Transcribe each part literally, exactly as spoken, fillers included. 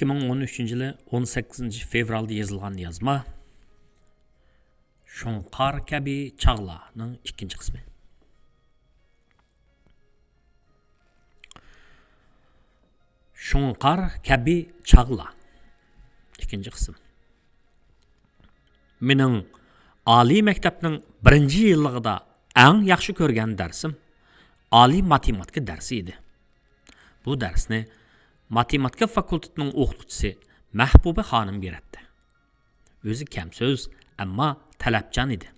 ئىككى مىڭ ئون ئۈچىنچى يىلى ئون سەككىزىنچى فېۋرالدا يېزىلغان يازما. شۇڭقار كەبى چاغلارنىڭ ئىككىنچى قىسمى. شۇڭقار كەبى چاغلار. ئىككىنچى قىسىم. مېنىڭ ئالىي مەكتەپنىڭ بىرىنچى يىللىقىدا ئەڭ ياخشى كۆرگەن دەرسىم ئالىي ماتېماتىكا دەرسى ئىدى. بۇ دەرسنى ماتېماتىكا فاكۇلتېتىنىڭ ئوقۇتقۇچىسى مەھبۇبە خانىم بېرەتتى. ئۆزى كەم سۆز، ئەمما تەلەپچان ئىدى.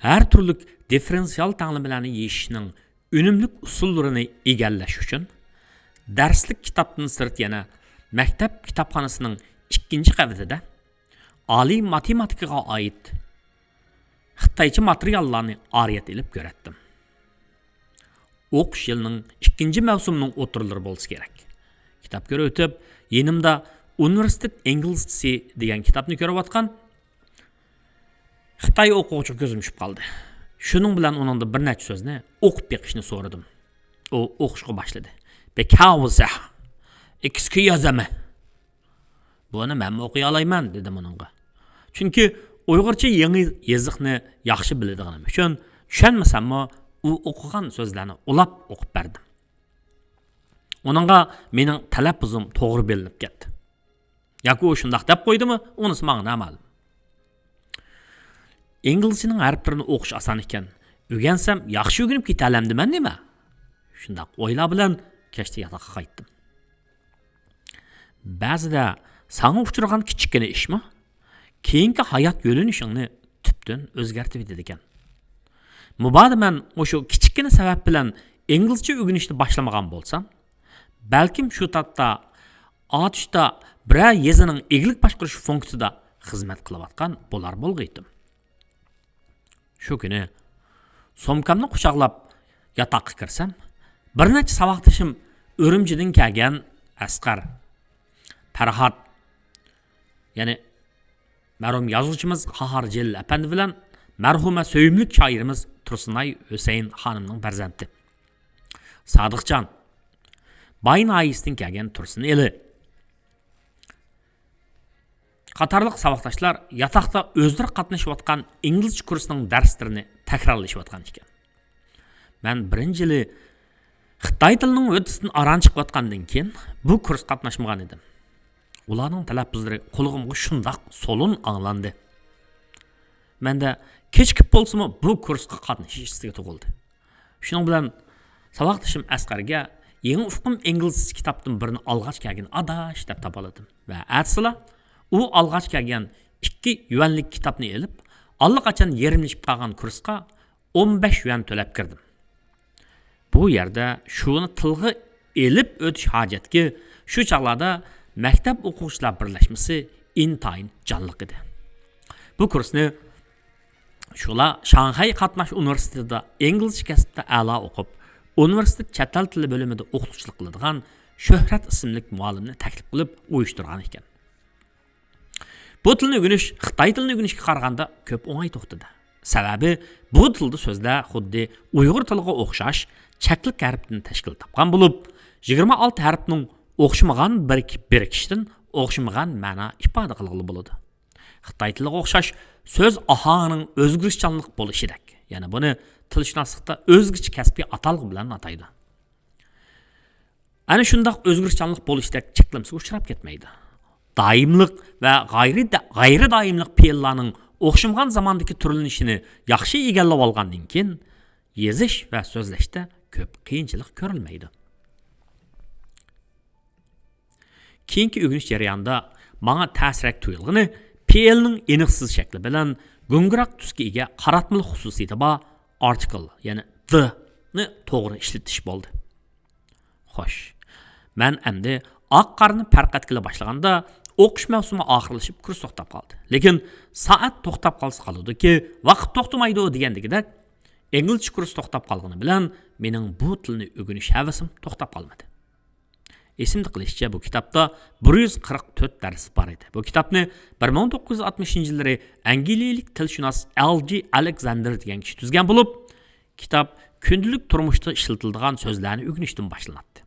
ھەر تۈرلۈك دىففېرېنسىئال تەڭلىمىلەرنى يېشىشنىڭ ئۈنۈملۈك ئۇسۇللىرىنى ئىگىلەش ئۈچۈن، دەرسلىك كىتابتىن سىرت يەنە مەكتەپ كىتابخانىسىنىڭ ئىككىنچى قەۋىتىدە ئالىي ماتېماتىكىغا ئائىت خىتايچە ماتېرىياللارنى ئارىيەت ئېلىپ كۆرەتتىم. ئوقۇش يىلىنىڭ ئىككىنچى مەۋسۇمىنىڭ ئوتتۇرىلىرى بولسا كېرەك. كىتاب كۆرۈۋېتىپ، يېنىمدا ئۇنىۋېرسىتېت ئىنگلىزچىسى دېگەن كىتابنى كۆرۈۋاتقان خىتاي ئوقۇغۇچىغا كۆزۈم چۈشۈپ قالدى. شۇنىڭ بىلەن ئۇنىڭدىن بىر نەچچە سۆزنى ئوقۇپ بېقىشنى سورىدىم. ئۇ ئوقۇشقا باشلىدى. بېكاۋزە، ئېكسكيۇزمى. بۇنى مەنمۇ ئوقۇيالايمەن، دېدىم ئۇنىڭغا. چۈنكى ئۇيغۇرچە يېڭى يېزىقنى ياخشى بىلىدىغىنىم ئۈچۈن، چۈشەنمىسەممۇ ئۇ ئوقۇغان سۆزلەرنى ئۇلاپ ئوقۇپ بەردىم. ئۇنىڭغا مېنىڭ تەلەپپۇزۇم توغرا بىلىنىپ كەتتى. ياكى ئۇ شۇنداق دەپ قويدىمۇ، ئۇنىسى ماڭا نامەلۇم. ئىنگلىزچىنىڭ ھەرپلىرىنى ئوقۇش ئاسان ئىكەن، ئۆگەنسەم ياخشى ئۆگىنىپ كېتەلەمدىمەن نېمە؟ شۇنداق ئويلار بىلەن كەچتە ياتاققا قايتتىم. بەزىدە ساڭا ئۇچرىغان كىچىككىنە ئىشمۇ كېيىنكى ھايات يۆنىلىشىڭنى تۈپتىن ئۆزگەرتىۋېتىدىكەن. مۇبادا مەن مۇشۇ كىچىككىنە سەۋەب بىلەن ئىنگلىزچە ئۆگىنىشنى باشلىمىغان بولسام، بەلكىم شۇ تاپتا ئاتۇشتا بىرەر يېزىنىڭ ئىگىلىك باشقۇرۇش فۇنكسىيىسىدا خىزمەت قىلىۋاتقان بولار بولغىيتتىم. شۇ كۈنى سومكامنى قۇچاقلاپ ياتاققا كىرسەم، بىر نەچچە ساۋاقدىشىم ئۈرۈمچىدىن كەلگەن ئەسقەر، پەرھات، يەنى مەرھۇم يازغۇچىمىز قاھار جېلىل ئەپەندى بىلەن مەرھۇمە سۆيۈملۈك شائىرىمىز تۇرسۇنئاي ھۈسەيىن خانىمنىڭ پەرزەنتى سادىقجان، باي ناھىيەسىدىن كەلگەن تۇرسۇن ئېلى، قاتارلىق ساۋاقداشلار ياتاقتا ئۆزلىرى قاتنىشىۋاتقان ئىنگلىزچە كۇرسىنىڭ دەرسلىرىنى تەكرارلىشىۋاتقان ئىكەن. مەن بىرىنچى يىلى خىتاي تىلىنىڭ ھۆددىسىدىن ئاران چىقىۋاتقاندىن كېيىن بۇ كۇرسقا قاتناشمىغان ئىدىم. ئۇلارنىڭ تەلەپپۇزلىرى قۇلىقىمغا شۇنداق سولۇن ئاڭلاندى. مەندە كېچىكىپ بولسىمۇ بۇ كۇرسقا قاتنىشىش ئىستىكى تۇغۇلدى. شۇنىڭ بىلەن ساۋاقدىشىم ئەسقەرگە يېڭى ئۇقۇم ئىنگلىزچە كىتابتىن بىرنى ئالغاچ كەلگىن ئاداش دەپ تاپىلىدىم ۋە ئەتىسىلا ئۇ ئالغاچ كەلگەن ئىككى يۈەنلىك كىتابنى ئېلىپ، ئاللىقاچان يېرىملىشىپ قالغان كۇرسقا ئون بەش يۈەن تۆلەپ كىردىم. بۇ يەردە شۇنى تىلغا ئېلىپ ئۆتۈش ھاجەتكى، شۇ چاغلاردا مەكتەپ ئوقۇغۇچىلار بىرلەشمىسى ئىنتايىن جانلىق ئىدى. بۇ كۇرسنى شۇلار شاڭخەي قاتناش ئۇنىۋېرسىتېتىدا ئىنگلىزچە كەسىپتە ئەلا ئوقۇپ، ئۇنىۋېرسىتېت چەت ئەل تىلى بۆلۈمىدە ئوقۇتقۇچىلىق قىلىدىغان شۆھرەت ئىسىملىك مۇئەللىمنى تەكلىپ قىلىپ ئۇيۇشتۇرغان ئىكەن. بۇ تىلنى ئۆگىنىش خىتاي تىلىنى ئۆگىنىشكە قارىغاندا كۆپ ئوڭاي توختىدى. سەۋەبى، بۇ تىلدا سۆزلەر خۇددى ئۇيغۇر تىلىغا ئوخشاش چەكلىك ھەرپتىن تەشكىل تاپقان بولۇپ، يىگىرمە ئالتە ھەرپنىڭ ئوخشىمىغان بىرىكىپ بىرىكىشىدىن ئوخشىمىغان مەنا ئىپادە قىلغىلى بولىدۇ. خىتاي تىلىغا ئوخشاش سۆز ئاھاڭىنىڭ ئۆزگىرىشچانلىق بولۇشىدەك. يەنى بۇنى تىلشۇناسلىقتا ئۆزگىچە كەسپىي ئاتالغۇ بىلەن ئاتايدۇ. ئەنە شۇنداق ئۆزگىرىشچانلىق بولۇشتەك چەكلىمىسىگە ئۇچراپ كەتمەيدۇ. دائىملىق ۋە غەيرىي دا-، غەيرىي دائىملىق پېئىللارنىڭ ئوخشىمىغان زاماندىكى تۈرلىنىشىنى ياخشى ئىگىلىۋالغاندىن كېيىن، يېزىش ۋە سۆزلەشتە كۆپ قىيىنچىلىق كۆرۈلمەيدۇ. كېيىنكى ئۆگىنىش جەريانىدا ماڭا تەسرەك تۇيۇلغىنى پېئىلنىڭ ئېنىقسىز شەكلى بىلەن گۇڭگىراك تۈسكە ئىگە قاراتمىلىق خۇسۇسىيىتى بار ئارتىكىل، يەنى دنى توغرا ئىشلىتىش بولدى. خوش، مەن ئەمدى ئاق-قارىنى پەرق ئەتكىلى باشلىغاندا، ئوقۇش مەۋسۇمى ئاخىرلىشىپ، كۇرس توختاپ قالدى. لېكىن سائەت توختاپ قالسا قالىدۇكى، ۋاقىت توختىمايدۇ دېگەندىكىدەك، ئىنگلىزچە كۇرس توختاپ قالغىنى بىلەن مېنىڭ بۇ تىلنى ئۆگىنىش ھەۋىسىم توختاپ قالمىدى. ئېسىمدە قېلىشىچە، بۇ كىتابتا بىر يۈز قىرىق تۆت دەرس بار ئىدى. بۇ كىتابنى بىر مىڭ توققۇز يۈز ئاتمىشىنچى يىللىرى ئەنگلىيەلىك تىلشۇناس ئېل جى ئالېكساندېر دېگەن كىشى تۈزگەن بولۇپ، كىتاب كۈندىلىك تۇرمۇشتا ئىشلىتىلىدىغان سۆزلەرنى ئۆگىنىشتىن باشلىناتتى.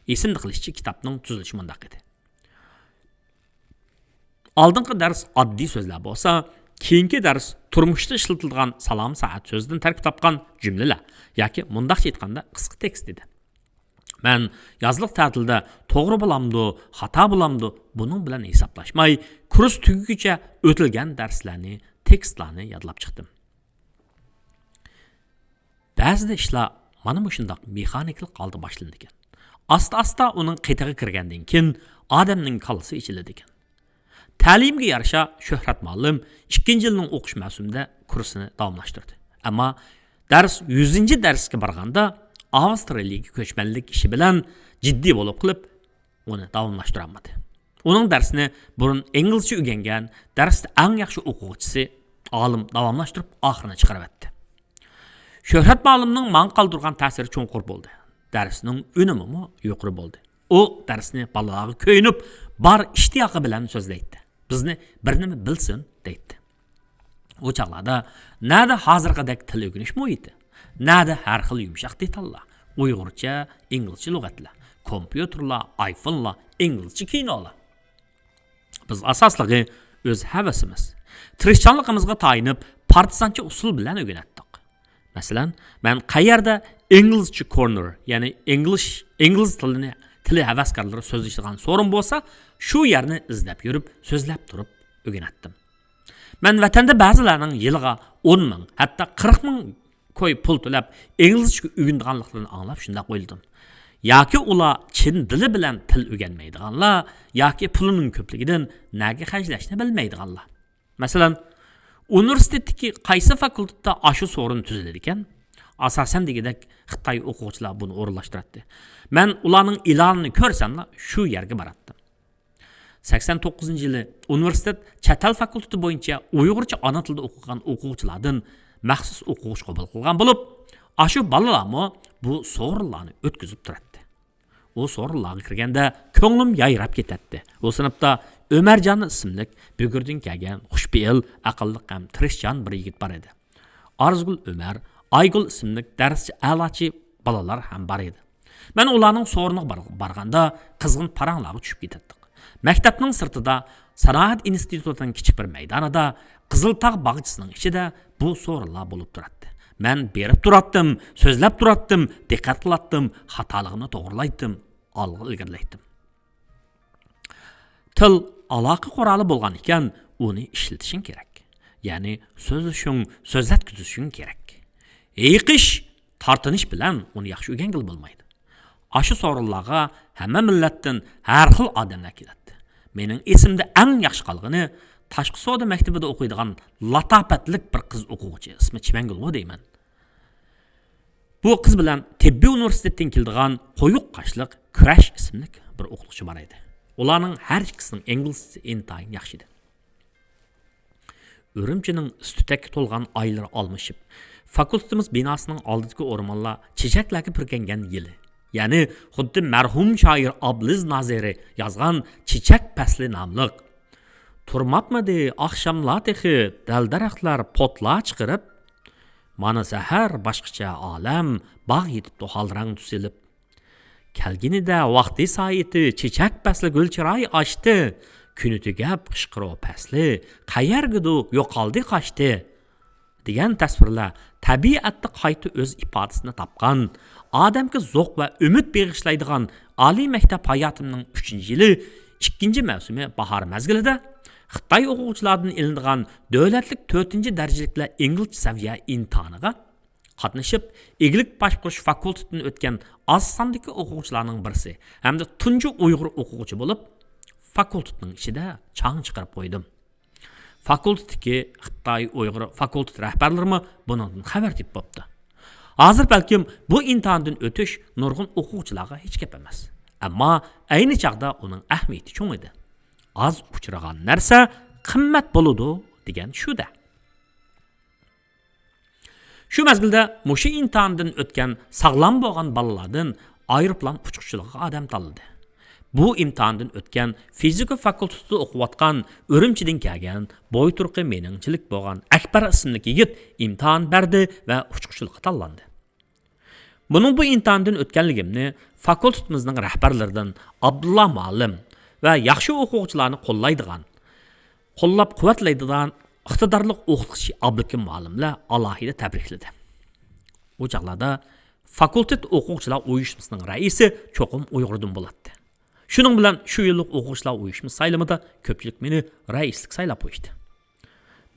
ئېسىمدە قېلىشىچە، كىتابنىڭ تۈزۈلۈشى مۇنداق ئىدى. ئالدىنقى دەرس ئاددىي سۆزلەر بولسا، كېيىنكى دەرس تۇرمۇشتا ئىشلىتىلىدىغان سالام سائەت سۆزىدىن تەركىب تاپقان جۈملىلەر ياكى مۇنداقچە ئېيتقاندا قىسقا تېكىست ئىدى. مەن يازلىق تەتىلدە توغرا بولامدۇ، خاتا بولامدۇ، بۇنىڭ بىلەن ھېسابلاشماي، كۇرس تۈگىگىچە ئۆتۈلگەن دەرسلەرنى، تېكىستلارنى يادلاپ چىقتىم. بەزىدە ئىشلار مانا مۇشۇنداق مېخانىكىلىق ھالدا باشلىنىدىكەن. ئاستا-ئاستا ئۇنىڭ قېتىغا كىرگەندىن كېيىن ئادەمنىڭ كاللىسى ئېچىلىدىكەن. تەلىيىمگە يارىشا شۆھرەت مۇئەللىم ئىككىنچى يىلنىڭ ئوقۇش مەۋسۇمىدا كۇرسىنى داۋاملاشتۇردى. ئەمما دەرس يۈزىنچى دەرسكە بارغاندا ئاۋسترالىيەگە كۆچمەنلىك ئىشى بىلەن جىددىي بولۇپ قېلىپ، ئۇنى داۋاملاشتۇرالمىدى. ئۇنىڭ دەرسىنى بۇرۇن ئىنگلىزچە ئۆگەنگەن، دەرستە ئەڭ ياخشى ئوقۇغۇچىسى ئالىم داۋاملاشتۇرۇپ ئاخىرىنى چىقىرىۋەتتى. شۆھرەت مۇئەللىمنىڭ ماڭا قالدۇرغان تەسىرى چوڭقۇر بولدى. دەرسنىڭ ئۈنۈمىمۇ يۇقىرى بولدى. ئۇ دەرسنى بالىلارغا كۆيۈنۈپ، بار ئىشتىياقى بىلەن سۆزلەيتتى. بىزنى بىر نېمە بىلسۇن دەيتتى. ئۇ چاغلاردا نەدە ھازىرقىدەك تىل ئۆگىنىش مۇھىتى، نەدە ھەر خىل يۇمشاق دېتاللار، ئۇيغۇرچە، ئىنگلىزچە لۇغەتلەر، كومپيۇتېرلار، ئايفونلار، ئىنگلىزچە كىنولار. بىز ئاساسلىقى ئۆز ھەۋىسىمىز، تىرىشچانلىقىمىزغا تايىنىپ، پارتىزانچە ئۇسۇل بىلەن ئۆگىنەتتۇق. مەسىلەن، مەن قەيەردە ئىنگلىزچە كورنېر، يەنى ئىنگلىش، ئىنگلىز تىلىنى، تىلى ھەۋەسكارلىرى سۆزلىشىدىغان سورۇن بولسا، شۇ يەرنى ئىزدەپ يۈرۈپ، سۆزلەپ تۇرۇپ ئۆگىنەتتىم. مەن ۋەتەندە بەزىلەرنىڭ يىلىغا ئون مىڭ، ھەتتا قىرىق مىڭ كوي پۇل تۆلەپ، ئىنگلىزچە ئۆگىنىدىغانلىقلىرىنى ئاڭلاپ شۇنداق ئويلىدىم. ياكى ئۇلار چىن دىلى بىلەن تىل ئۆگەنمەيدىغانلار، ياكى پۇلىنىڭ كۆپلۈكىدىن نەگە خەجلەشنى بىلمەيدىغانلار. مەسىلەن، ئۇنىۋېرسىتېتتىكى قايسى فاكۇلتېتتا ئاشۇ سورۇن تۈزۈلىدىكەن؟ ئاساسەن دېگۈدەك خىتاي ئوقۇغۇچىلار بۇنى ئورۇنلاشتۇراتتى. مەن ئۇلارنىڭ ئېلانىنى كۆرسەملا شۇ يەرگە باراتتىم. سەكسەن توققۇزىنچى يىلى ئۇنىۋېرسىتېت چەت ئەل فاكۇلتېتى بويىچە ئۇيغۇرچە ئانا تىلدا ئوقۇغان ئوقۇغۇچىلاردىن مەخسۇس ئوقۇغۇچى قوبۇل قىلغان بولۇپ، ئاشۇ بالىلارمۇ بۇ سورۇنلارنى ئۆتكۈزۈپ تۇراتتى. ئۇ سورۇنلارغا كىرگەندە كۆڭلۈم يايراپ كېتەتتى. ئۇ سىنىپتا ئۆمەرجان ئىسىملىك بۈگۈردىن كەلگەن خۇشپېئىل، ئەقىللىق ھەم تىرىشچان بىر يىگىت بار ئىدى. ئارزۇگۈل ئۆمەر، ئايگۈل ئىسىملىك دەرسچى، ئەلاچى بالىلار ھەم بار ئىدى. مەن ئۇلارنىڭ سورۇنىغا بار-، بارغاندا قىزغىن پاراڭلارغا چۈشۈپ كېتەتتۇق. مەكتەپنىڭ سىرتىدا سانائەت ئىنستىتۇتىنىڭ كىچىك بىر مەيدانىدا، قىزىل تاغ باغچىسىنىڭ ئىچىدە بۇ سورۇنلار بولۇپ تۇراتتى. مەن بېرىپ تۇراتتىم، سۆزلەپ تۇراتتىم، دىققەت قىلاتتىم، خاتالىقىمنى توغرىلايتتىم، ئالغا ئىلگىرىلەيتتىم. تىل ئالاقە قورالى بولغان ئىكەن، ئۇنى ئىشلىتىشىڭ كېرەك. يەنى سۆزلىشىڭ، سۆزلەتكۈزۈشۈڭ كېرەك. ھېيىقىش، تارتىنىش بىلەن ئۇنى ياخشى ئۆگەنگىلى بولمايدۇ. ئاشۇ سورۇنلارغا ھەممە مىللەتتىن ھەر خىل ئادەملەر كېلەتتى. مېنىڭ ئېسىمدە ئەڭ ياخشى قالغىنى، تاشقى سودا مەكتىپىدە ئوقۇيدىغان لاتاپەتلىك بىر قىز ئوقۇغۇچى، ئىسمى چىمەنگۈلغۇ دەيمەن. بۇ قىز بىلەن تېببىي ئۇنىۋېرسىتېتتىن كېلىدىغان قويۇق قاشلىق كۈرەش ئىسىملىك بىر ئوقۇتقۇچى بار ئىدى. ئۇلارنىڭ ھەر ئىككىسىنىڭ ئىنگلىزچىسى ئىنتايىن ياخشى ئىدى. ئۈرۈمچىنىڭ ئىس-تۈتەككە تولغان ئايلىرى ئالمىشىپ، فاكۇلتېتىمىز بىناسىنىڭ ئالدىدىكى ئورمانلار چېچەكلەرگە پۈركەنگەن يىلى، يەنى خۇددى مەرھۇم شائىر ئابلىز نازىرى يازغان چېچەك پەسلى ناملىق، تۇرماپمىدى ئاخشاملار تېخى، دەل-دەرەخلەر پوتلار چىقىرىپ، مانا سەھەر باشقىچە ئالەم، باغ يېتىپتۇ ھالراڭ تۈسىلىپ. كەلگىنىدە ۋاقتى سائىتى، چېچەك پەسلى گۈل چىراي ئاچتى. كۈنى تۈگەپ قىشقۇرۇق پەسلى، قەيەرگىدۇ يوقالدى قاچتى. دېگەن تەسۋىرلەر تەبىئەتتە قايتا ئۆز ئىپادىسىنى تاپقان، ئادەمگە زوق ۋە ئۈمىد بېغىشلايدىغان ئالىي مەكتەپ ھاياتىمنىڭ ئۈچىنچى يىلى، ئىككىنچى مەۋسۇمى باھار مەزگىلىدە خىتاي ئوقۇغۇچىلاردىن ئېلىنىدىغان دۆلەتلىك تۆتىنچى دەرىجىلىكلەر ئىنگلىزچە سەۋىيە ئىمتىھانىغا قاتنىشىپ، ئىگىلىك باشقۇرۇش فاكۇلتېتىدىن ئۆتكەن ئاز ساندىكى ئوقۇغۇچىلارنىڭ بىرسى ھەمدە تۇنجى ئۇيغۇر ئوقۇغۇچى بولۇپ، فاكۇلتېتنىڭ ئىچىدە چاڭ چىقىرىپ قويدۇم. فاكۇلتېتتىكى خىتاي ئۇيغۇر فاكۇلتېت رەھبەرلىرىمۇ بۇنىڭدىن خەۋەر تېپىپ بوپتۇ. ھازىر بەلكىم بۇ ئىمتىھاندىن ئۆتۈش نۇرغۇن ئوقۇغۇچىلارغا ھېچ گەپ ئەمەس. ئەمما ئەينى چاغدا ئۇنىڭ ئەھمىيىتى چوڭ ئىدى. ئاز ئۇچرىغان نەرسە قىممەت بولىدۇ دېگەن شۇ-دە. شۇ مەزگىلدە مۇشۇ ئىمتىھاندىن ئۆتكەن ساغلام بولغان بالىلاردىن ئايروپىلان ئۇچقۇچىلىقىغا ئادەم تاللىدى. بۇ ئىمتىھاندىن ئۆتكەن فىزىكا فاكۇلتېتىدا ئوقۇۋاتقان ئۈرۈمچىدىن كەلگەن بوي تۇرقى مېنىڭچىلىك بولغان ئەكبەر ئىسىملىك يىگىت ئىمتىھان بەردى ۋە ئۇچقۇچىلىققا تاللاندى. بۇنىڭ بۇ ئىمتىھاندىن ئۆتكەنلىكىمنى فاكۇلتېتىمىزنىڭ رەھبەرلىرىدىن ئابدۇللا مۇئەللىم ۋە ياخشى ئوقۇغۇچىلارنى قوللايدىغان، قوللاپ قۇۋۋەتلەيدىغان ئىقتىدارلىق ئوقۇتقۇچى ئابلىكىم مۇئەللىملەر ئالاھىدە تەبرىكلىدى. ئۇ چاغلاردا فاكۇلتېت ئوقۇغۇچىلار ئۇيۇشمىسىنىڭ رەئىسى چوقۇم ئۇيغۇردىن بولاتتى. شۇنىڭ بىلەن شۇ يىللىق ئوقۇغۇچىلار ئۇيۇشمىسى سايلىمىدا كۆپچىلىك مېنى رەئىسلىك سايلاپ قويدى.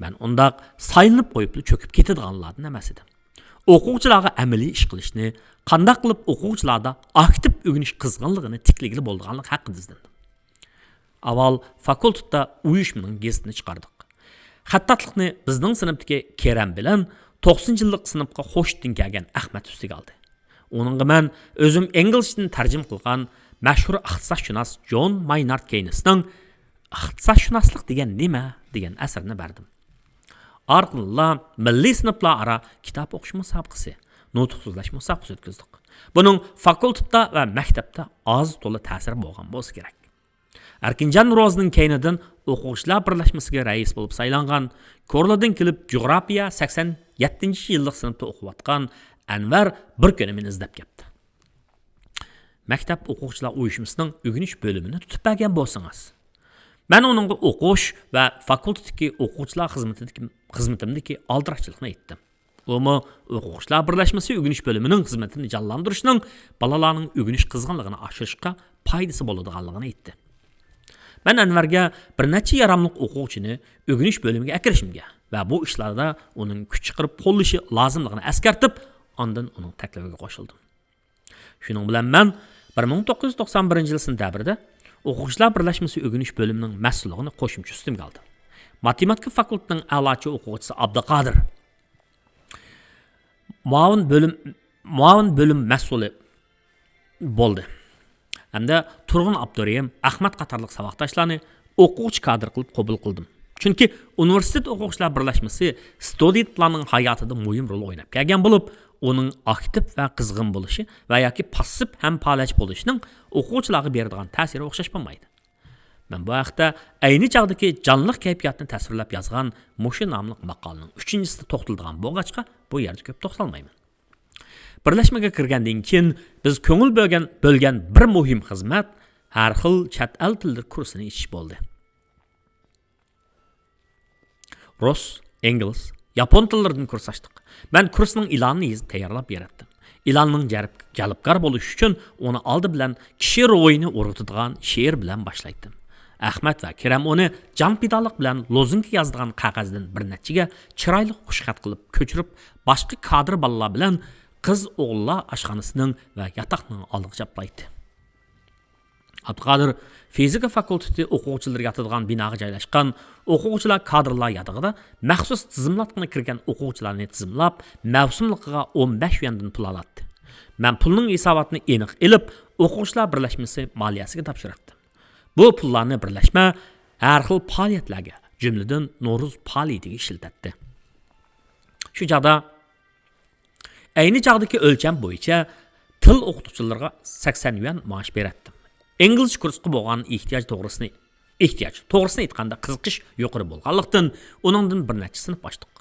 مەن ئۇنداق سايلىنىپ قويۇپلا چۆكۈپ كېتىدىغانلاردىن ئەمەس ئىدىم. ئوقۇغۇچىلارغا ئەمەلىي ئىش قىلىشنى، قانداق قىلىپ ئوقۇغۇچىلاردا ئاكتىپ ئۆگىنىش قىزغىنلىقىنى تىكلىگىلى بولىدىغانلىقى ھەققىدە ئىزدەندىم. ئاۋۋال فاكۇلتېتتا ئۇيۇشمىنىڭ گېزىتىنى چىقاردۇق. خەتتاتلىقنى بىزنىڭ سىنىپتىكى كېرەم بىلەن توققۇزىنچى يىللىق سىنىپقا خوشتىن كەلگەن ئەخمەت ئۈستىگە ئالدى. ئۇنىڭغا مەن ئۆزۈم ئىنگلىزچىدىن تەرجىمە قىلغان مەشھۇر ئىقتىسادشۇناس جون ماينارد كېينسنىڭ «ئىقتىسادشۇناسلىق دېگەن نېمە؟» دېگەن ئەسىرىنى بەردىم. ئارقىدىنلا مىللىي سىنىپلار ئارا كىتاب ئوقۇش مۇسابىقىسى، نۇتۇق سۆزلەش مۇسابىقىسى ئۆتكۈزدۇق. بۇنىڭ فاكۇلتېتتا ۋە مەكتەپتە ئاز-تولا تەسىرى بولغان بولسا كېرەك. ئەركىنجان روزىنىڭ كەينىدىن ئوقۇغۇچىلار بىرلەشمىسىگە رەئىس بولۇپ سايلانغان، كورلىدىن كېلىپ جۇغراپىيە سەكسەن يەتتىنچى يىللىق سىنىپتا ئوقۇۋاتقان ئەنۋەر بىر كۈنى مېنى ئىزدەپ كەپتۇ. مەكتەپ ئوقۇغۇچىلار ئۇيۇشمىسىنىڭ ئۆگىنىش بۆلۈمىنى تۇتۇپ بەرگەن بولسىڭىز. مەن ئۇنىڭغا ئوقۇش ۋە فاكۇلتېتتىكى ئوقۇغۇچىلار خىزمىتىدىكى، خىزمىتىمدىكى ئالدىراشچىلىقنى ئېيتتىم. ئۇمۇ ئوقۇغۇچىلار بىرلەشمىسى ئۆگىنىش بۆلۈمىنىڭ خىزمىتىنى جانلاندۇرۇشنىڭ بالىلارنىڭ ئۆگىنىش قىزغىنلىقىنى ئاشۇرۇشقا پايدىسى بولىدىغانلىقىنى ئېيتتى. مەن ئەنۋەرگە بىر نەچچە ياراملىق ئوقۇغۇچىنى ئۆگىنىش بۆلۈمىگە ئەكىرىشىمگە ۋە بۇ ئىشلاردا ئۇنىڭ كۈچ چىقىرىپ قوللىشى لازىملىقىنى ئەسكەرتىپ، ئاندىن ئۇنىڭ تەكلىپىگە قوشۇلدۇم. شۇنىڭ بىلەن مەن بىر مىڭ توققۇز يۈز توقسان بىرىنچى يىل سېنتەبىردە ئوقۇغۇچىلار بىرلەشمىسى ئۆگىنىش بۆلۈمىنىڭ مەسئۇللۇقىنى قوشۇمچە ئۈستۈمگە ئالدىم. ماتېماتىكا فاكۇلتېتىنىڭ ئەلاچى ئوقۇغۇچىسى ئابدۇقادىر مۇئاۋىن بۆلۈم، مۇئاۋىن بۆلۈم مەسئۇلى بولدى. ھەمدە تۇرغۇن ئابدۇرېھىم، ئەخمەت قاتارلىق ساۋاقداشلارنى ئوقۇغۇچى كادىر قىلىپ قوبۇل قىلدىم. چۈنكى ئۇنىۋېرسىتېت ئوقۇغۇچىلار بىرلەشمىسى ستۇدېنتلارنىڭ ھاياتىدا مۇھىم رول ئويناپ كەلگەن بولۇپ، ئۇنىڭ ئاكتىپ ۋە قىزغىن بولۇشى ۋە ياكى پاسسىپ ھەم پائالىيەتچى بولۇشىنىڭ ئوقۇغۇچىلارغا بېرىدىغان تەسىرى ئوخشاش بولمايدۇ. مەن بۇ ھەقتە ئەينى چاغدىكى جانلىق كەيپىياتنى تەسۋىرلەپ يازغان مۇشۇ ناملىق ماقالىنىڭ ئۈچىنچىسىدە توختىلىدىغان بولغاچقا، بۇ يەردە كۆپ توختالمايمەن. بىرلەشمىگە كىرگەندىن كېيىن بىز كۆڭۈل بۆلگەن، بۆلگەن بىر مۇھىم خىزمەت ھەر خىل چەت ئەل تىللىرى كۇرسىنى ئېچىش بولدى. رۇس، ئىنگلىز، ياپون تىللىرىدىن كۇرس ئاچتۇق. مەن كۇرسنىڭ ئېلانىنى يېزىپ تەييارلاپ بېرەتتىم. ئېلاننىڭ جەلپ-، جەلپكار بولۇشى ئۈچۈن ئۇنى ئالدى بىلەن كىشى روھىنى ئۇرغۇتىدىغان شېئىر بىلەن باشلايتتىم. ئەخمەت ۋە كېرەم ئۇنى جان پىدالىق بىلەن لوزۇنكا يازىدىغان قەغەزدىن بىر نەچچىگە چىرايلىق خۇشخەت قىلىپ كۆچۈرۈپ، باشقا كادىر بالىلار بىلەن قىز ئوغۇللار ئاشخانىسىنىڭ ۋە ياتاقنىڭ ئالدىغا چاپلايتتى. ئابدۇقادىر فىزىكا فاكۇلتېتى ئوقۇغۇچىلىرى ياتىدىغان بىناغا جايلاشقان ئوقۇغۇچىلار كادىرلار ياتىقىدا مەخسۇس تىزىملاتقىنى كىرگەن ئوقۇغۇچىلارنى تىزىملاپ، مەۋسۇملۇقىغا ئون بەش يۈەندىن پۇل ئالاتتى. مەن پۇلنىڭ ھېساباتىنى ئېنىق ئېلىپ، ئوقۇغۇچىلار بىرلەشمىسى مالىيەسىگە تاپشۇراتتىم. بۇ پۇللارنى بىرلەشمە ھەر خىل پائالىيەتلەرگە، جۈملىدىن نورۇز پائالىيىتىگە ئىشلىتەتتى. شۇ چاغدا ئەينى چاغدىكى ئۆلچەم بويىچە تىل ئوقۇتقۇچىلىرىغا سەكسەن يۈەن مائاش بېرەتتىم. ئىنگلىزچە كۇرسقا بولغان ئېھتىياج توغرىسىنى، ئېھتىياج، توغرىسىنى ئېيتقاندا، قىزىقىش يۇقىرى بولغانلىقتىن، ئۇنىڭدىن بىر نەچچە سىنىپ ئاچتۇق.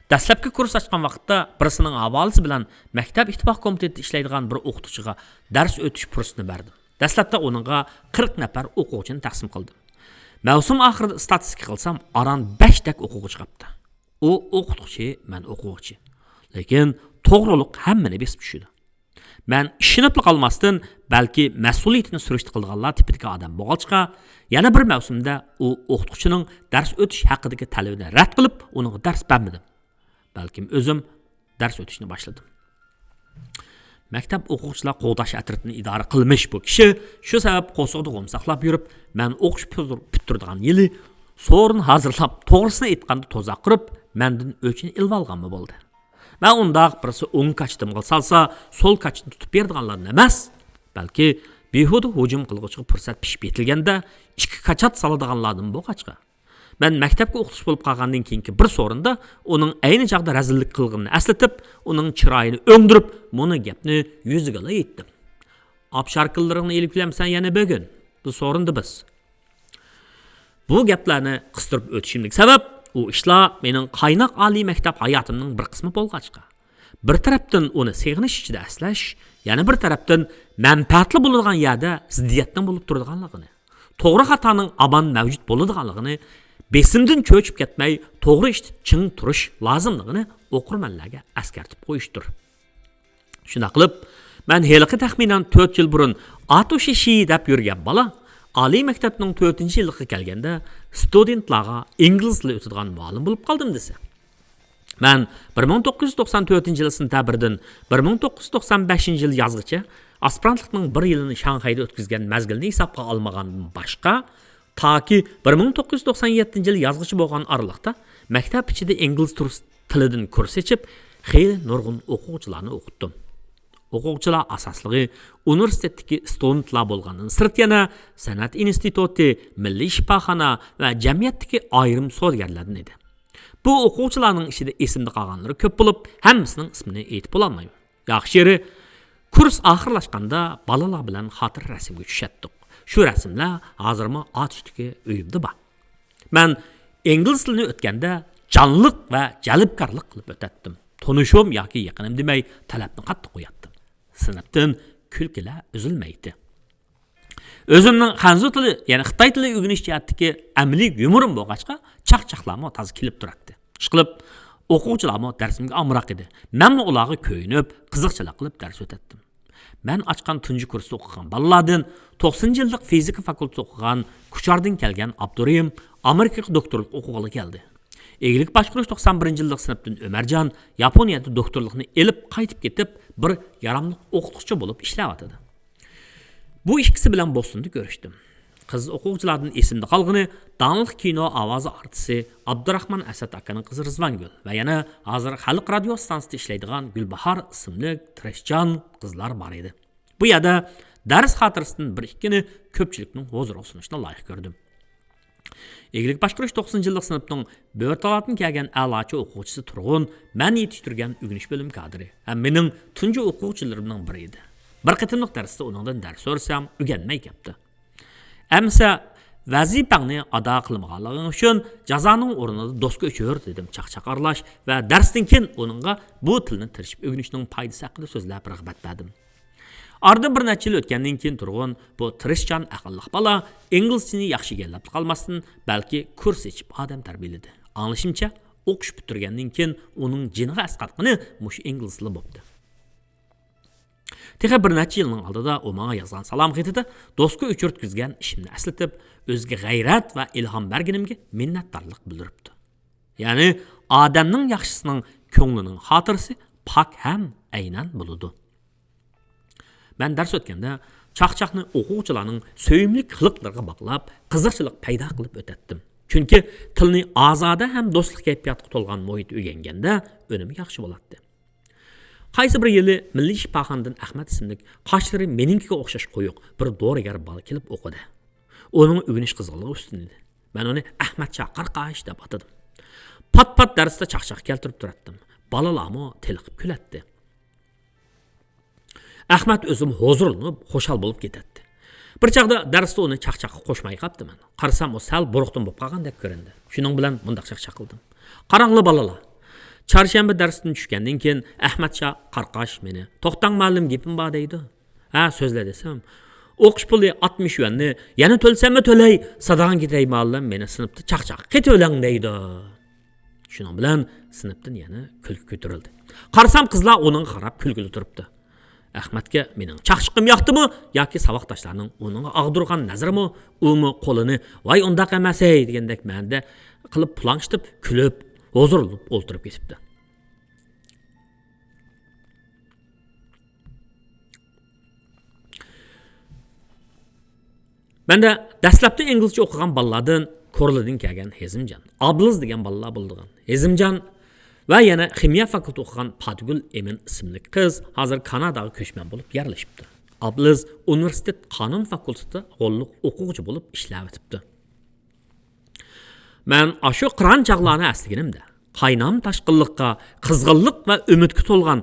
دەسلەپكى كۇرس ئاچقان ۋاقىتتا بىرسىنىڭ ھاۋالىسى بىلەن مەكتەپ ئىتتىپاق كومىتېتىدا ئىشلەيدىغان بىر ئوقۇتقۇچىغا دەرس ئۆتۈش پۇرسىتىنى بەردىم. دەسلەپتە ئۇنىڭغا قىرىق نەپەر ئوقۇغۇچىنى تەقسىم قىلدىم. مەۋسۇم ئاخىرىدا ئىستاتىستىكا قىلسام، ئاران بەشتەك ئوقۇغۇچى قاپتۇ. ئۇ ئوقۇتقۇچى، مەن ئوقۇغۇچى. لېكىن توغرىلىق ھەممىنى بېسىپ چۈشىدۇ. مەن ئىشىنىپلا قالماستىن، بەلكى مەسئۇلىيىتىنى سۈرۈشتە قىلىدىغانلار تىپىدىكى ئادەم بولغاچقا، يەنە بىر مەۋسۇمدا ئۇ ئوقۇتقۇچىنىڭ دەرس ئۆتۈش ھەققىدىكى تەلىپىنى رەت قىلىپ، ئۇنىڭغا دەرس بەرمىدىم. بەلكىم ئۆزۈم دەرس ئۆتۈشنى باشلىدىم. مەكتەپ ئوقۇغۇچىلار قوغداش ئەترىتىنى ئىدارە قىلمىش بۇ كىشى شۇ سەۋەب قورسىقىدا غومساقلاپ يۈرۈپ، مەن ئوقۇش پۈتتۈر-، پۈتتۈرىدىغان يىلى سورۇن ھازىرلاپ، توغرىسىنى ئېيتقاندا توزاق قۇرۇپ، مەندىن ئۆچىنى ئېلىۋالغانمۇ بولدى. مەن ئۇنداق بىرسى ئوڭ كاچىتىمغا سالسا، سول كاچىتىنى تۇتۇپ بېرىدىغانلاردىن ئەمەس، بەلكى بىھۇدە ھۇجۇم قىلغۇچىغا پۇرسەت پىشىپ يېتىلگەندە ئىككى كاچات سالىدىغانلاردىن بولغاچقا، مەن مەكتەپكە ئوقۇتقۇچى بولۇپ قالغاندىن كېيىنكى بىر سورۇندا ئۇنىڭ ئەينى چاغدا رەزىللىك قىلغىنىنى ئەسلىتىپ، ئۇنىڭ چىرايىنى ئۆڭدۈرۈپ، مۇنۇ گەپنى يۈزىگىلا ئېيتتىم. «ئاپشاركىلىرىڭنى ئېلىپ كېلەمسەن يەنە بۈگۈن؟ بۇ سورۇندا بىز.» بۇ گەپلەرنى قىستۇرۇپ ئۆتۈشۈمدىكى سەۋەب، ئۇ ئىشلار مېنىڭ قايناق ئالىي مەكتەپ ھاياتىمنىڭ بىر قىسمى بولغاچقا، بىر تەرەپتىن ئۇنى سېغىنىش ئىچىدە ئەسلەش، يەنە بىر تەرەپتىن مەنپەئەتلىك بولىدىغان يەردە زىددىيەتنىڭ بولۇپ تۇرىدىغانلىقىنى، توغرا خاتانىڭ ھامان مەۋجۇت بولىدىغانلىقىنى بېسىمدىن چۆچۈپ كەتمەي، توغرا ئىشتا چىڭ تۇرۇش لازىملىقىنى ئوقۇرمەنلەرگە ئەسكەرتىپ قويۇشتۇر. شۇنداق قىلىپ، مەن ھېلىقى تەخمىنەن تۆت يىل بۇرۇن ئاتوشى شى دەپ يۈرگەن بالا ئالىي مەكتەپنىڭ تۆتىنچى يىلىغا كەلگەندە، ستۇدېنتلارغا ئىنگلىز تىلى ئۆتىدىغان مۇئەللىم بولۇپ قالدىم دېسە. مەن بىر مىڭ توققۇز يۈز توقسان تۆتىنچى يىل سېنتەبىردىن بىر مىڭ توققۇز يۈز توقسان بەشىنچى يىل يازغىچە ئاسپىرانتلىقنىڭ بىر يىلىنى شاڭخەيدە ئۆتكۈزگەن مەزگىلنى ھېسابقا ئالمىغاندىن باشقا، تاكى بىر مىڭ توققۇز يۈز توقسان يەتتىنچى يىل يازغىچە بولغان ئارىلىقتا مەكتەپ ئىچىدە ئىنگلىز تۇرس-، تىلىدىن كۇرس ئېچىپ، خېلى نۇرغۇن ئوقۇغۇچىلارنى ئوقۇتتۇم. ئوقۇغۇچىلار ئاساسلىقى ئۇنىۋېرسىتېتتىكى ستۇدېنتلار بولغاندىن سىرت يەنە سەنئەت ئىنستىتۇتى، مىللىي شىپاخانا ۋە جەمئىيەتتىكى ئايرىم سودىگەرلەردىن ئىدى. بۇ ئوقۇغۇچىلارنىڭ ئىچىدە ئېسىمدە قالغانلىرى كۆپ بولۇپ، ھەممىسىنىڭ ئىسمىنى ئېيتىپ بولالمايمەن. ياخشى يېرى، كۇرس ئاخىرلاشقاندا بالىلار بىلەن خاتىرە رەسىمگە چۈشەتتۇق. شۇ رەسىملەر ھازىرمۇ ئاتۇشتىكى ئۆيۈمدە بار. مەن ئىنگلىز تىلىنى ئۆتكەندە جانلىق ۋە جەلپكارلىق قىلىپ ئۆتەتتىم. تونۇشۇم ياكى يېقىنىم دېمەي، تەلەپنى قاتتىق قوياتتىم. سىنىپتىن كۈلكىلەر ئۈزۈلمەيتتى. ئۆزۈمنىڭ خەنزۇ تىلى، يەنى خىتاي تىلى ئۆگىنىش جەھەتتىكى ئەمەلىي يۇمۇرۇم بولغاچقا، چاقچاقلارمۇ تازا كېلىپ تۇراتتى. ئىشقىلىپ، ئوقۇغۇچىلارمۇ دەرسىمگە ئامراق ئىدى. مەنمۇ ئۇلارغا كۆيۈنۈپ، قىزىقچىلىق قىلىپ دەرس ئۆتەتتىم. مەن ئاچقان تۇنجى كۇرستا ئوقۇغان بالىلاردىن توقسىنىنچى يىللىق فىزىكا فاكۇلتېتىدا ئوقۇغان كۇچاردىن كەلگەن ئابدۇرېھىم ئامېرىكىغا دوكتورلۇق ئوقۇغىلى كەلدى. ئىگىلىك باشقۇرۇش توقسان بىرىنچى يىللىق سىنىپتىن ئۆمەرجان ياپونىيەدە دوكتورلۇقنى ئېلىپ قايتىپ كېتىپ، بىر ياراملىق ئوقۇتقۇچى بولۇپ ئىشلەۋاتىدۇ. بۇ ئىككىسى بىلەن بوستوندا كۆرۈشتۈم. قىز ئوقۇغۇچىلاردىن ئېسىمدە قالغىنى داڭلىق كىنو ئاۋازى ئارتىسى ئابدۇراخمان ئەسەت ئاكىنىڭ قىزى رىزۋانگۈل ۋە يەنە ھازىر خەلق رادىيو ئىستانسىسىدا ئىشلەيدىغان گۈلباھار ئىسىملىك تىرىشچان قىزلار بار ئىدى. بۇ يەردە دەرس خاتىرىسىدىن بىر ئىككىنى كۆپچىلىكنىڭ ھۇزۇرىغا سۇنۇشنى لايىق كۆردۈم. ئىگىلىك باشقۇرۇش توقسىنىنچى يىللىق سىنىپنىڭ بۆرتالادىن كەلگەن ئەلاچى ئوقۇغۇچىسى تۇرغۇن مەن يېتىشتۈرگەن ئۆگىنىش بۆلۈمى كادىرى ھەم مېنىڭ تۇنجى ئوقۇغۇچىلىرىمنىڭ بىرى ئىدى. بىر قېتىملىق دەرستە ئۇنىڭدىن دەرس سورىسام، ئۆگەنمەي كەپتۇ. ئەمىسە، ۋەزىپەڭنى ئادا قىلمىغانلىقىڭ ئۈچۈن جازانىڭ ئورنىدا دوسكا ئۆچۈر، دېدىم چاقچاق ئارىلاش ۋە دەرستىن كېيىن ئۇنىڭغا بۇ تىلنى تىرىشىپ ئۆگىنىشنىڭ پايدىسى ھەققىدە سۆزلەپ رىغبەت بەردىم. ئارىدىن بىر نەچچە يىل ئۆتكەندىن كېيىن تۇرغۇن بۇ تىرىشچان ئەقىللىق بالا ئىنگلىزچىنى ياخشى ئىگىلەپلا قالماستىن، بەلكى كۇرس ئېچىپ ئادەم تەربىيەلىدى. ئاڭلىشىمچە، ئوقۇش پۈتتۈرگەندىن كېيىن ئۇنىڭ جېنىغا ئەسقاتقىنى مۇشۇ ئىنگلىز تىلى بوپتۇ. تېخى بىر نەچچە يىلنىڭ ئالدىدا ئۇ ماڭا يازغان سالام خېتىدە دوسكا ئۆچۈرتكۈزگەن ئىشىمنى ئەسلىتىپ، ئۆزىگە غەيرەت ۋە ئىلھام بەرگىنىمگە مىننەتدارلىق بىلدۈرۈپتۇ. يەنى، ئادەمنىڭ ياخشىسىنىڭ كۆڭلىنىڭ خاتىرىسى پاك ھەم ئەينەن بولىدۇ. مەن دەرس ئۆتكەندە، چاقچاقنى ئوقۇغۇچىلارنىڭ سۆيۈملۈك قىلىقلىرىغا باغلاپ، قىزىقچىلىق پەيدا قىلىپ ئۆتەتتىم. چۈنكى تىلنى ئازادە ھەم دوستلۇق كەيپىياتقا تولغان مۇھىتتا ئۆگەنگەندە، ئۈنۈمى ياخشى بولاتتى. قايسى بىر يىلى مىللىي شىپاخانىدىن ئەخمەت ئىسىملىك، قاشلىرى مېنىڭكىگە ئوخشاش قويۇق بىر دورىگەر بالا كېلىپ ئوقۇدى. ئۇنىڭ ئۆگىنىش قىزغىنلىقى ئۈستۈن ئىدى. مەن ئۇنى ئەخمەتشا قارقاش دەپ ئاتىدىم. پات-پات دەرستە چاقچاق كەلتۈرۈپ تۇراتتىم. بالىلارمۇ تېلىقىپ كۈلەتتى. ئەخمەت ئۆزىمۇ ھۇزۇرلىنىپ، خۇشال بولۇپ كېتەتتى. بىر چاغدا دەرستە ئۇنى چاقچاققا قوشماي قاپتىمەن. قارىسام، ئۇ سەل بۇرۇقتىن بولۇپ قالغاندەك كۆرۈندى. شۇنىڭ بىلەن مۇنداق چاقچاق قىلدىم: «قاراڭلار بالىلار، چارشەنبە دەرستىن چۈشكەندىن كېيىن ئەخمەتشا قارقاش مېنى، 'توختاڭ مۇئەللىم، گېپىم بار' دەيدۇ. ھە، سۆزلە دېسەم، 'ئوقۇش پۇلى ئاتمىش يۈەننى يەنە تۆلىسەممۇ تۆلەي، ساداڭ كېتەي مۇئەللىم، مېنى سىنىپتا چاقچاق قىلىۋېلىڭ' دەيدۇ.» شۇنىڭ بىلەن سىنىپتىن يەنە كۈلكە كۆتۈرۈلدى. قارىسام، قىزلار ئۇنىڭغا قاراپ كۈلكىدە تۇرۇپتۇ. ئەخمەتكە مېنىڭ چاقچىقىم ياقتىمۇ ياكى ساۋاقداشلارنىڭ ئۇنىڭغا ئاغدۇرغان نەزىرىمۇ، ئۇمۇ قولىنى «ۋاي ئۇنداق ئەمەس ھەي» دېگەندەك مەنىدە قىلىپ پۇلاڭشىتىپ، كۈلۈپ، ھۇزۇرلىنىپ ئولتۇرۇپ كېتىپتۇ. مەندە دەسلەپتە ئىنگلىزچە ئوقۇغان بالىلاردىن كورلىدىن كەلگەن ھېزىمجان، ئابلىز دېگەن بالىلار بولىدىغان. ھېزىمجان ۋە يەنە خىمىيە فاكۇلتېتى ئوقۇغان پاتىگۈل ئىمىن ئىسىملىك قىز ھازىر كاناداغا كۆچمەن بولۇپ يەرلىشىپتۇ. ئابلىز ئۇنىۋېرسىتېت قانۇن فاكۇلتېتىدا غوللۇق ئوقۇغۇچى بولۇپ ئىشلەۋېتىپتۇ. مەن ئاشۇ قىران چاغلارنى ئەسلىگىنىمدە، قاينام تاشقىنلىققا، قىزغىنلىق ۋە ئۈمىدكە تولغان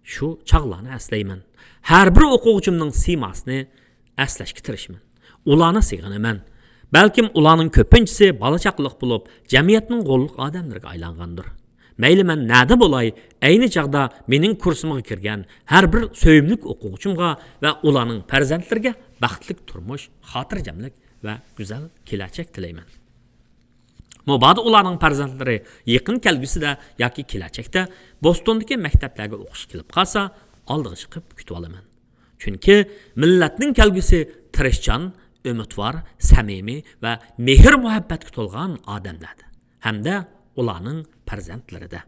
شۇ چاغلارنى ئەسلەيمەن. ھەر بىر ئوقۇغۇچىمنىڭ سىيماسىنى ئەسلەشكە تىرىشىمەن. ئۇلارنى سېغىنىمەن. بەلكىم ئۇلارنىڭ كۆپىنچىسى بالا-چاقىلىق بولۇپ، جەمئىيەتنىڭ غوللۇق ئادەملىرىگە ئايلانغاندۇر. مەيلى مەن نەدە بولاي، ئەينى چاغدا مېنىڭ كۇرسۇمغا كىرگەن ھەر بىر سۆيۈملۈك ئوقۇغۇچىمغا ۋە ئۇلارنىڭ پەرزەنتلىرىگە بەختلىك تۇرمۇش، خاتىرجەملىك ۋە گۈزەل كېلەچەك تىلەيمەن. مۇبادا ئۇلارنىڭ پەرزەنتلىرى يېقىن كەلگۈسىدە ياكى كېلەچەكتە بوستوندىكى مەكتەپلەرگە ئوقۇشقا كېلىپ قالسا، ئالدىغا چىقىپ كۈتۈۋالىمەن. چۈنكى مىللەتنىڭ كەلگۈسى تىرىشچان، ئۈمىدۋار، سەمىمىي ۋە مېھىر-مۇھەببەتكە تولغان ئادەملەردە ھەمدە ئۇلارنىڭ پەرزەنتلىرىدە.